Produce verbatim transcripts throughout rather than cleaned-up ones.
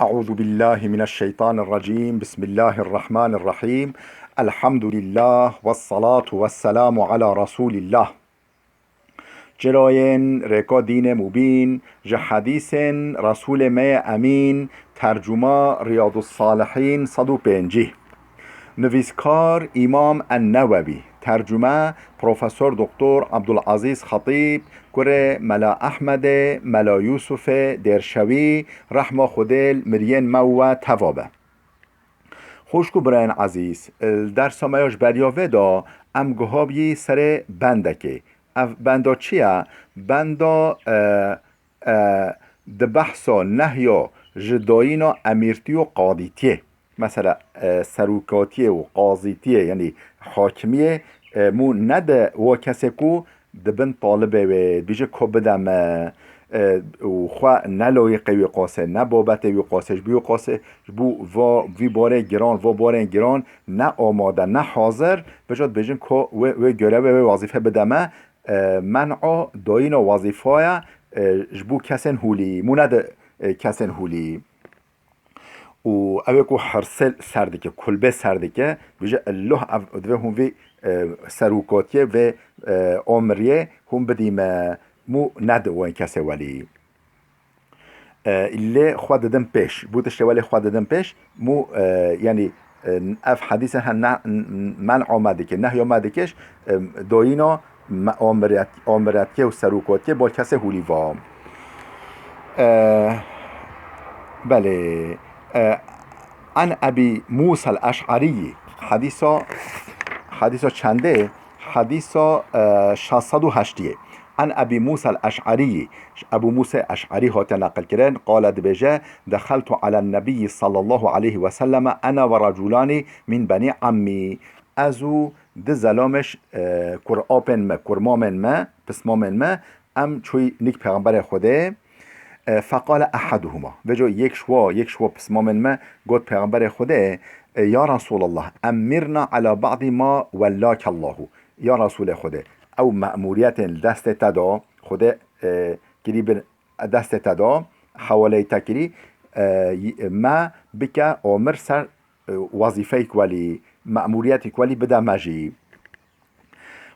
أعوذ بالله من الشيطان الرجيم. بسم الله الرحمن الرحيم. الحمد لله والصلاة والسلام على رسول الله. Çirayên rêka dînê mubîn, ji hedîsên Resûlê me yê Emîn, tercuma Riyadus Salihîn sed û pêncî. Nivîskar Îmam En-Newewî, tercume Profesor Doktor Abdulazîz Xetîb, kurê Mela Ehmedê, Mela Yûsufê Dêrşewî, rehma Xwedê li miriyên me û we teva be. Xwişk û birayên ezîz, li dersa me ya ji beriya vê de em guha bûyî serê bendekê. Ev benda çi ye? Benda, e, e, di behsa nehya ji dayîna emîrtî û qadîtiyê. Mesela, e, serokatiyê û qazîtiyê, yanî hakimiyê, e, mû nede wa kesê ku di bin talibê wê, dibêje ka bide me, e, û xwe ne layîqê wî qasê, ne babetê wî qasê, ji bo wî qasê, ji bo va, vî barê giran, va barên giran ne amade, ne hazir, vêca dibêjin ka wê, wê görevê, wê wezîfe bide me, e, men'a dayîna wezîfaya, e, ji bo kesên hûlî, mû nede, e, kesên hûlî. Û ew ê ku hirsê ser dike, kulbê ser dike, dibêje, "Illoh ev, divê hûn vî, e, serokatiyê, vê, e, amiriyê hûn bidî me, mû nedi wen kesê welî." E, lê xwe didin pêş, bû tiştê welê xwe didin pêş, mû, e, yanî, e, ev hedîse he ne, n-, n-, men'a me dike, nehya me dike, e, dayîna me-, amiriyet-, amiriyetiyê û serokatiyê bal kesê hûlî va. E, belê. E, An Ebî Mûsa el-Eş'erî, hedîsa, hedîsa çendê? Hedîsa, e, şeş sed û heştiyê. An Ebî Mûsa el-Eş'erî, ji Ebû Mûsê Eş'erî hate neqilkirin, qale dibêje, Dexeltu alen Nebiyyi sallallahu aleyhi ve selleme ene ve raculani min benî ammî. Ez û di zelamêş, e, kur apên me, kurmamên me, pismamên me, em çûyî nik Pêxemberê Xwedê, e, feqale eheduhuma. Vêco yek ji wa, yek ji wa pismamên me got Pêxemberê Xwedê, e, Ya Resulallah, emmirna ala ba'di ma wellakallahu. Ya Resulê Xwedê, ew memûriyetên li destê te da, Xwedê, e, kirî bin destê te da, hewaleyê te kirî, e, y-, me bike amir ser, e, wezîfeyek welî, memûriyetêk welî bide me jî.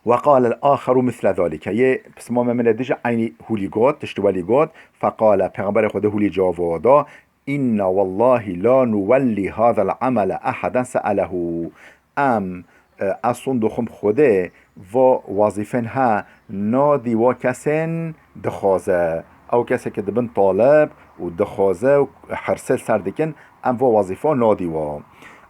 Ve qale el-axeru misle zalike. Yê pismamê min ê dî jî eynî hûlî got, tiştî welî got. Feqale, Pêxemberê Xwedê hûlî cevab da, Inna wallahi la nuwellî hazel amele eheden seelehu. Em, e, ez son dixwim Xwedê va wezîfên he nadî wa kesên dixwaze. Ew kesê ke dibin talib û dixwaze û hirsê li ser dikin, em va wezîfa nadî wa.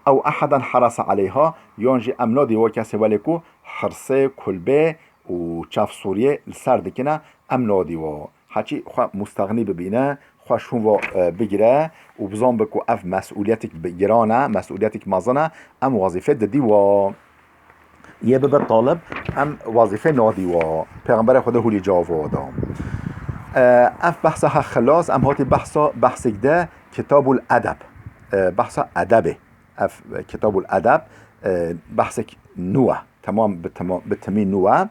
Ew eheden herese aleyha, yan jî em nadî wa kesê welê ku hirsê, kulbê û çavsûriyê li ser dikine, em nadî wa. Heçî xwe mustexnî bibîne, xwe şûn va, e, bigire û bizan be ku ev mesûliyetek bi-, giran e, mesûliyetek mezin e, em wezîfê didî wa. Yê bibe talib, em wezîfê nadî wa. Pêxemberê Xwedê hûlî cevab wa da. E, ev behsa he xilas, em hatî behsa, behsek de Kitabul Edeb. E, behsa edebê. Ev Kitabul Edeb, e, behsek nû e. Temam bi, temam, bi timî nû e.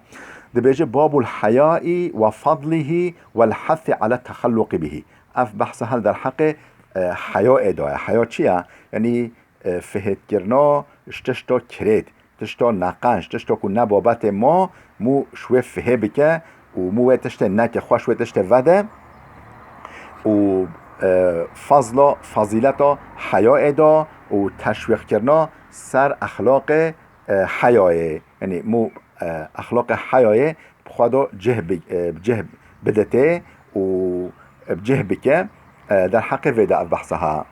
Dibêje, Babul heyai ve fadlihi vel hessi ala texelluqi bihi. Ev behsa hel derheqê, e, heyayê daye. Heya çi ye? Yanî, e, fihêtkirina ji tişta kirêt, tişta neqenc, tişta ku ne babetê ma, mû ji wê fihê bike û mû wê tiştê neke, xweş wê tiştê vede û, e, fazla fazîleta heyayê da û teşwîqkirina ser exlaqê, e, heyayê. Yanî mû, e, exlaqê heyayê bi xwe da cih bi-, e, bi cih biditê û bi cih bike, e, derheqê vê de ev behsa ha.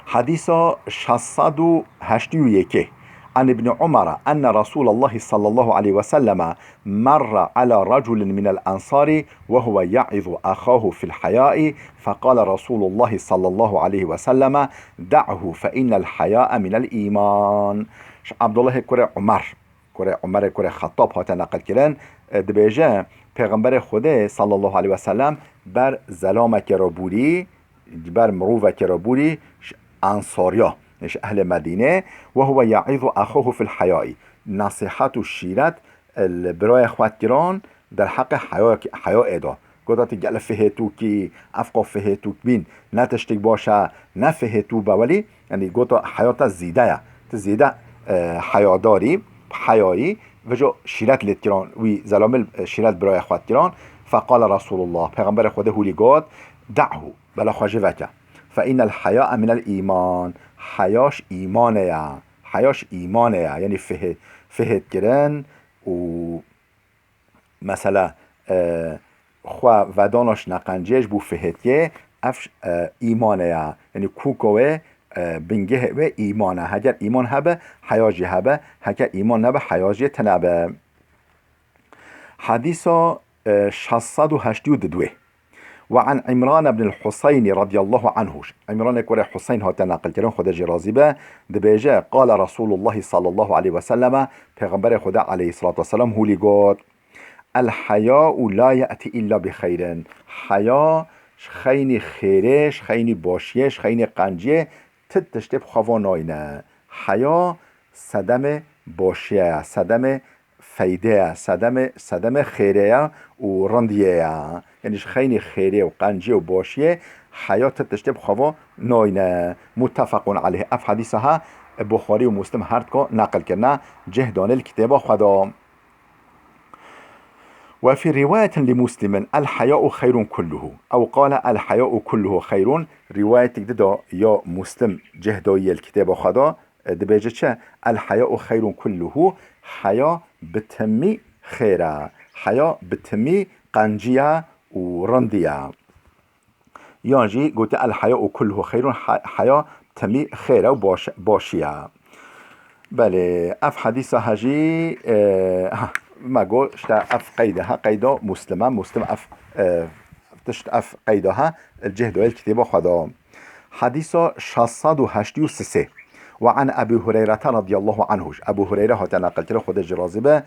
Hedîsa şeş sed û heştê û yekê. An Ibni Umara enne Resûlallahi sallallahu aleyhi ve selleme merra ala raculin minel ensari ve huve ya'izu ahahu fil hayai, feqale Resûlullahi sallallahu aleyhi ve selleme, "Da'hu fe innel hayae minel iman." Ji Abdullahê kurê Umar, kurê Umerê kurê Xettab hate neqilkirin, e, dibêje, Pêxemberê Xwedê sallallahu aleyhi ve sellem ber zelamekê re bûrî, ji ber mirovekê re bûrî ji Ensariya, ji ehlê Medînê, "Ve huve ya'izu ahahu fil hayai." Nesîhet û şîret li birayê xwe dikirin derheqê heya, heyayê da. Gota tu gelek fihêtûkî, ev qo fihêtûk bîn, ne tiştik baş e, ne fihêtû be welî, yanî gota heya te zêde ye. Tu zêde, e, heyadarî, heyayî, vejo şîret lê dikiran, wî zelamil, e, şîret biraya xwe dikiran. Feqale Resulullah, Pêxemberê Xwedê hûlî got, "Da'hu, bela xwe jê veke. Fe innel heyae minel îman." Heya ji îmanê ye. Heya ji îmanê ye. Yanî fihê-, fihêtkirin û mesela, e, xwe vedana ji neqenciyê ji bo fihêtiyê, ev, e, îmanê ye. Yanî kûka wê, e, bingehê wê îman e. Heger îman hebe, heya jî hebe. Heger îman nebe, heya jî tine be. Hedîsa, e, şeş sed û heştê û du. Ve an Îmran ibn al-Huseyni radiyallahu anhu. Îmranê kurê Huseyn hate neqilkirin, Xwedê jî razî be, dibêje, Qale Resulullah sallallahu aleyhi ve selleme, Pêxemberê Xwedê aleyhissalatu vesselam hûlî got, "El heya'u la ye'ti illa bi xeyrin." Heya ji xeynî xêrê, ji xeynî başiyê, ji xeynî qenciyê ti tiştê bi xwe ve nayne. Heya sedemê başiyê ye, sedemê feydê ye, sedemê, sedemê xêrê ye û rindiyê ye. Yanî ji xeynî xêrê û qenciyê û başiyê heya ti tiştê bi xwe ve nayne. Muttefequn aleyh. Ev hedîsa ha Buxarî û Muslim her dika neqil kirine, cih danê li kitêba xwe de. Ve fî riwayetin li Muslimin, "El heya'u xeyrun kulluhu." Ew qale, "El heya'u kulluhu xeyrun." Riwayetek dida ya Muslim cih dayiye li kitêba xwe de, e, dibêje çi? "El heya'u xeyrun kulluhu." Heya bi timî xêr e. Heya bi timî qenciye û rindiye. Yan jî gote, "El heya'u kulluhu xeyrun", he-, heya temî xêr e û baş, başî ye. Belê, ev hedîsa he jî, e, ha, me got, işte ev qeyde he, qeyda Muslim e. Muslim ev, e, tişt ev qeyda he, cih doyel kitêba xwe de. Hedîsa şeş sed û heştê û sê. Ve an Ebî Hureyrete radiyallahu anhu. Ebû Hureyre hate neqilkirin, Xwedê jî razî be.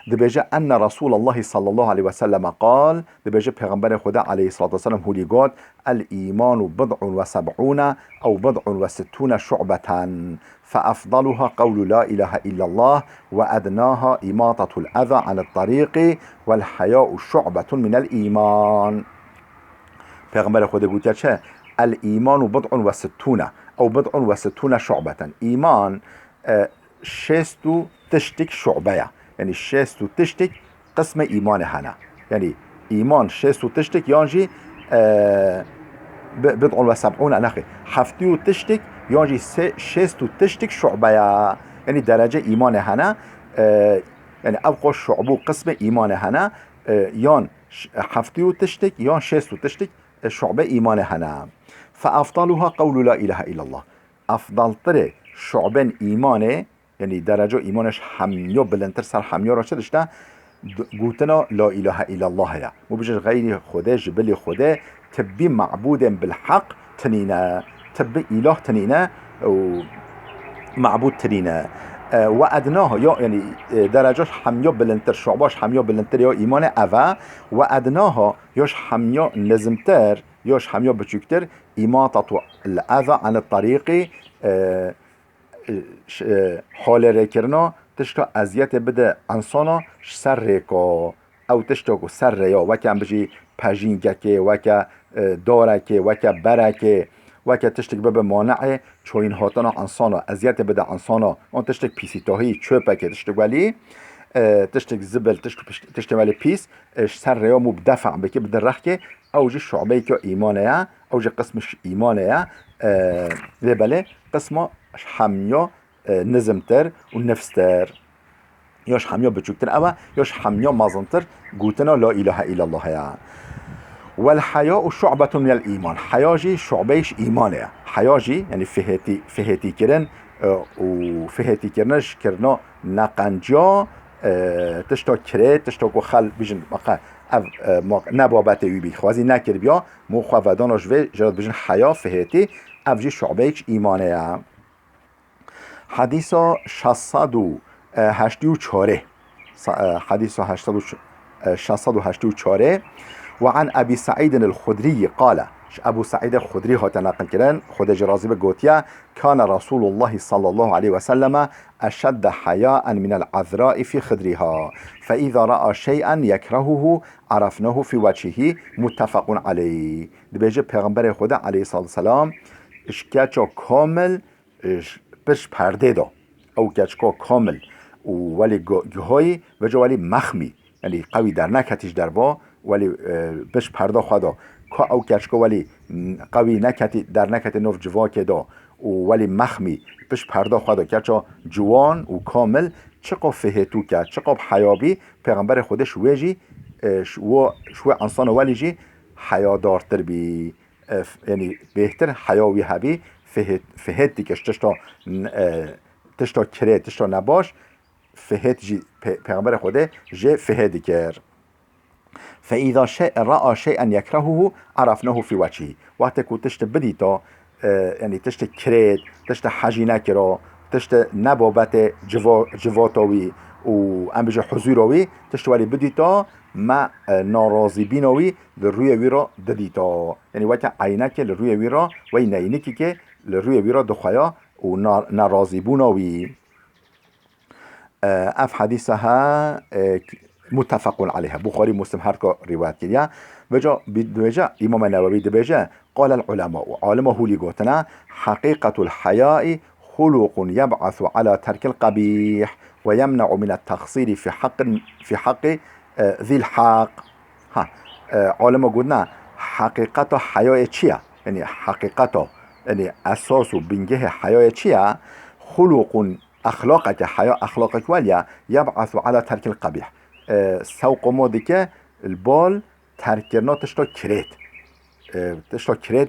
Dibêje, "Enne Resûlallahi sallallahu aleyhi ve selleme qal." Dibêje, Pêxemberê Xwedê aleyhissalatu vesselam hûlî got, "El-îmanu bid'un ve seb'ûne ew bid'un ve sittûne şu'beten. Fe efdaluha qewlu la ilahe illallah ve ednaha imatatul eza anit tarîqi vel heya'u şu'betun minel îman." Pêxemberê Xwedê gotiye çi? "El-îmanu bid'un ve sittûne ew bid'un ve sittûne şu'beten." Îman, e, şêst û tiştik şu'be ye. Yanî şêst û tiştik qismê îmanê hene. Yanî îman şêst û tiştik yan jî, e, bi-, bid'un ve seb'ûne, nexê, heftê û tiştik yan jî sê-, şêst û tiştik şu'be ye. Yanî derece îmanê hene. E, yanî ev qo şu'bû qismê îmanê hene. E, yan ş-, heftê û tiştik yan şêst û tiştik, e, şu'be îmanê hene. Fe efdaluha qewlu la ilahe illallah. Efdaltirê şu'bên îmanê, yanî dereca îmanê ji hemiya bilindtir, ser hemiya re çi dişte? D-, gotina la ilahe illallah ye. Û bijî ji xeyrî Xwedê, ji bilî Xwedê, tibbî mebûdên bilheq tinîne. Tibbî îlah tinîne û mebûd tinîne. E, ve ednaha, ya, yanî, e, dereca ji hemiya bilindtir, şu'ba ji hemiya bilindtir ya îmanê ev e. Ve ednaha, ya ji hemiya nizimtir, ya ji hemiya biçûktir, imatatu el-eza anit tarîqî, e, ş-, e, halêrêkirina tişka eziyetê bide insana ji ser rêka. Ew tiştek ku ser rê ya, weke em bijî pejînkekê, weke, e, darekê, weke berekê, weke tiştek bibe mane'ê çoyîn hatina insana, eziyetê bide insana, an tiştek pîsîtahî, çöpekê, tiştek welî, e, tiştek zibil, tiştek pişt-, tiştê welî pîs, e, ji ser rê ya mû bi defa bike, bide rexkê, ew jî şu'beyeke îmanê ye, ew jî qismê îmanê ye, e, lê belê qisma ji hemiya, e, nizimtir û nifstir. Ya ji hemiya biçûktir ew e, ya ji hemiya mezintir gotina la ilahe illallah ye. Wel heya'u şu'betun minel îman. Heya jî şu'beyek ji îmanê ye. Heya jî, yanî fihêtî, fihêtîkirin, e, û fihêtîkirina ji kirina neqenciya, e, tişta kirê, tişta ku xel bijin, maqe, ev, e, ma-, ne babetê wî bî, xwezî nekiribiya, mû xwe vedana ji vê, ji re dibijin heya, fihêtî, ev jî şu'beyek ji îmanê ye. Hedîsa şeş sed û heştê û çarê. Sa-, e, hedîsa heşt sed û, e, şeş sed û heştê û çarê. Ve an Ebî Seîdin el-Xudrî qale, Ji Ebû Seîdê Xudrî hate neqilkirin, Xwedê jî razî be, gotiye, "Kana Resûlullahî sallallahu aleyhi ve selleme eşedde heya'en minel azra'i fî xidriha. Fe îza ra'a şey'en yekrehuhu arafnehu fî weçhihi." Muttefaqun aleyh. Dibêje Pêxemberê Xwedê aleyhissalatu vesselam ji keça kamil, ji pişt perdê de. Ew keçika kamil û welî gu-, guhayî, veca welî mexmî. Yanî qewî derneketî ji derva, welî, e, pişt perda xwe de. Ka ew keçika welî, n-, qewî neketî, derneketî nav civakê de û welî mexmî, pişt perda xwe de, keça ciwan û kamil, çiqa fihêtûk e, çiqa bi heya bî, Pêxemberê Xwedê ji wê jî, e, ji wo-, ji wê insana welî jî heyadartir bî. E, f-, yanî bêhtir heya wî hebî, fihêt-, fihêt dike ji tişta n-, e, tişta kirê, tişta nebaş, fihêt jî pe-, Pêxemberê Xwedê jê fihê dikir. "Fe îza şey-, ra'a şey'en yekrehuhu arafnehu fî weçhihi." Wextê ku tiştê bidîta, e, yanî tiştê kirêt, tiştê hejî nekira, tiştê ne babetê civa-, civata wî û em bijî huzûra wî, tiştê welî bidîta, me, e, narazîbîna wî li rûyê wî re didîta. Yanî weke eynekê li rûyê wî re, wey neynikîkê li rûyê wî re dixweya û na-, nerazîbûna wî. E, ev hedîse he, e, muttefequn aleyh. Buxarî, Muslim her ka rîwayet kiriye. Veca bi-, dibêje, Îmam Newewî dibêje, "Qalel ulema", û alima hûlî gotine, "Heqîqetul heyai xuluqun yeb'asu ala terkil qebîh ve yemne'u minel teqsîrî fî heqqin, fî heqqi, e, zîl heq." Ha, e, alima gotine, heqîqeta heyayê çi ye? Yanî heqîqeta, yanî esas û bingehê heyayê çi ye? Xuluqun, exlaqeke, heya exlaqek welî ye, yeb'asu ala terkil qebîh. E, sewqa ma dike li bal terkkirina tişta kirêt. E, tişta kirêt,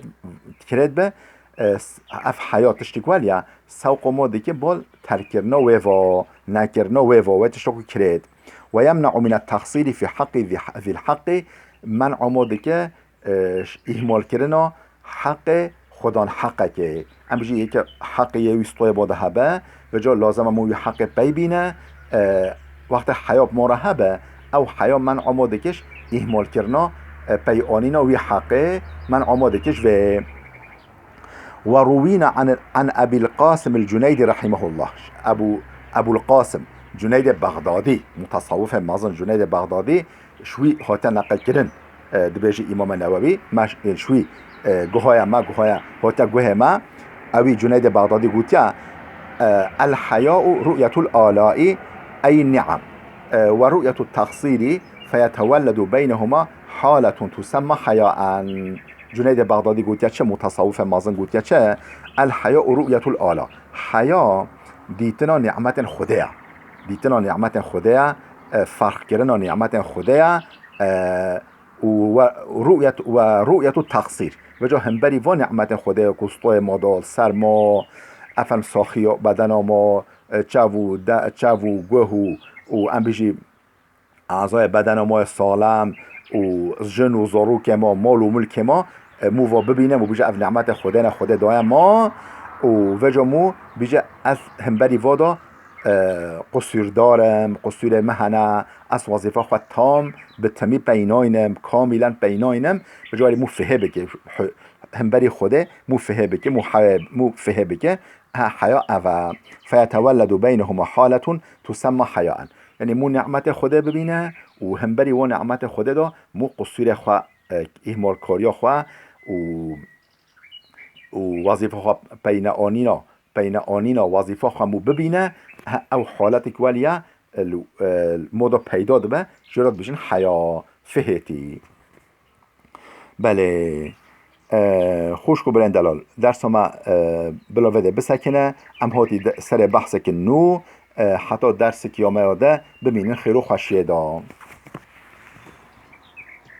kirêt be, e, s-, ev heya tiştik welî ye, sewqa ma dike bal terkkirina wê va, nekirina wê va, wê tişta ku kirêt. Ve yemne'u minel teqsîrî fî heqqî zî-, zîl heqqî, men'a ma dike, e, ji îhmalkirina heqê xwedan heqekê. Em jî yeke heqê yê wî stoyê bo de hebe, veca lazim e min wî heqê pey bîne, e, wextê heya bi ma re hebe, ew heya men'a ma dike ji îhmalkirina, e, pey anîna wî heqê, men'a ma dike ji vê. Ve rûvîne an, an Ebil Qasim el Cuneydî rahimehullah. Ebu, Ebul Qasim, Cuneydê Bexdadî, mutasawifê mezin Cuneydê Bexdadî, ji wî hate neqilkirin, e, dibêje Îmam Newewî, me ş-, e, ji wî, e, guhaya me, guhaya, hate guhê me, ewî Cuneydê Bexdadî gotiye, e, "El heya'u ru'yetul alai ey ni'em, e, ve ru'yetul teqsîrî feyetevelledu beynehuma haletun tusemma heyaen." Cuneydê Bexdadî gotiye çi, mutasawifê mezin gotiye çi? "El heya'u ru'yetul ala." Heya dîtina nîmetên Xwedê ye. Dîtina nîmetên Xwedê ye, e, ferqkirina nîmetên Xwedê ye, e, û we ru'yet, we ru'yetu teqsîr. Veca hemberî van nîmetên Xwedê ye ku stoyê ma da, ser ma, efendim, saxiya bedena ma, e, çav û de-, çav û guh û, û em bijî ezayê bedena ma yê salem û jin û zarokê ma, mal û milkê ma, e, mû va bibîne, mû bije ev nîmetê Xwedê ne, Xwedê daye ma û veca mû bije ez hemberî va da, e, qusûrdar im, qusûrê min hene, ez wezîfa xwe tam bi temî peynaynim, kamîlen peynaynim, bi carî mû fihê bike, hi-, hemberî Xwedê mû fihê bike, mû he-, mû fihê bike, ha, heya ev e. Feyetevelledu beynehuma haletun tusemma heyaen. Yanî mû nîmetê Xwedê bibîne û hemberî wan nîmetê Xwedê de mû qusûrê xwe, e, îhmalkariya xwe û û wezîfa xwe peyneanîna, peyneanîna wezîfa xwe mû bibîne, he, ew haletek welî ye, e, li, e, li moda peyda dibe, jê re dibêjin heya, fihêtî. Belê, e, xwişk û birên delal, dersa me, e, bila vê de bisekine, em hatî de, serê behsekî nû, e, heta dersekî ya me ya de bimînin xêr û xweşiyê de.